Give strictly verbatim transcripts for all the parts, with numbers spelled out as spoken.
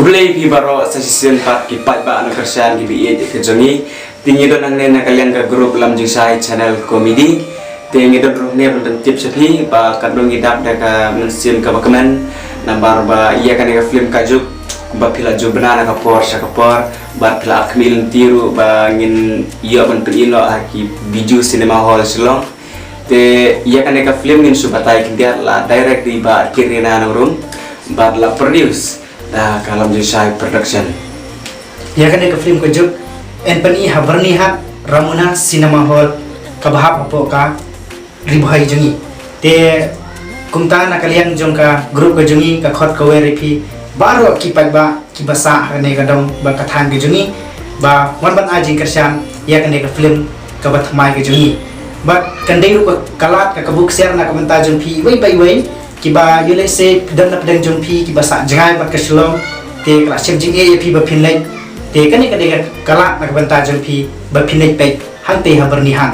Khublei phi baroh sa shisien pat ki paidbah nongkyrshan kiba ïeit ka jong ngi. Te ngi don hangne na ka liang ka group Lam Jingshai Channel Comedy. Te ngi don ruh hangne ban pyntip sha phi ba katno ngi dap da ka mynsiem kaba kmen. Namar ba ïa kane ka film Ka Juk, ba phi la ju bna na ka por sha ka por, bad phi la ap khmih lynti ruh ba ngin ïoh ban pyni noh ha ki Bijou Cinema Hall Shillong. Te ïa kane ka film ngin shu batai khyndiat, la direct da i Bah Kirina Nongrum bad la produce da ka Lam Jingshai Production. Ïa kane ka film Ka Juk yn pyni ha Byrnihat Ramona Cinema Hall kaba hap hapoh ka Ri Bhoi jong ngi. Te kumta na ka liang jong ka group ka jong ngi, ka khot ka wer ïa phi baroh ki paidbah kiba sah ha kane ka dong bad ka thaiñ ka jong ngi ba wan ban ai jingkyrshan ïa kane ka film kaba thymmai ka jong ngi. Bad kan dei ruh ka lad ka kabu ksiar na ka bynta jong phi iwei pa iwei kiba ïoh lehse don na pdeng jong phi kiba sah jngai bad ka Shillong, te ka la shem jingeh ïa phi ba phin leit. Te kane ka dei ka lad na ka bynta jong phi ba phin leit peit hangtei ha Byrnihat.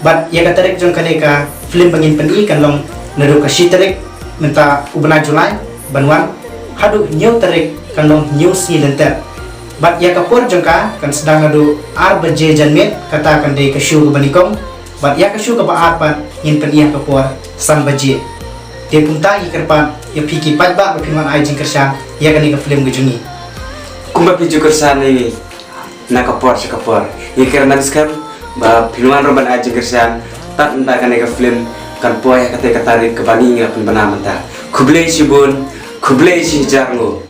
Bad ïa ka tarik jong kane ka film ba ngin pyni kan long naduh ka shi tarik mynta u bnai July ban wan haduh hynñiew tarik, kan long hynñiew sngi lynter. Bad ïa ka por jong ka kan sdang naduh ar baje janmiet, kata kan dei ka show kaba nyngkong. Bad ïa ka show kaba ar pat ngin pyni ha ka por san baje. Te kumta ngi kyrpad ïa phi ki paidbah ba phin wan ai jingkyrshan ïa kane ka film ka jong ngi. Kumba phi ju kyrshan ïa ngi na ka por sha ka por, ngi kyrmen skhem ba phin wan ruh ban ai jingkyrshan tad ynda kane ka film kan poi ha katei ka tarik kaba ngi ngi la pynbna mynta. Khublei shibun, khublei shihajar nguh.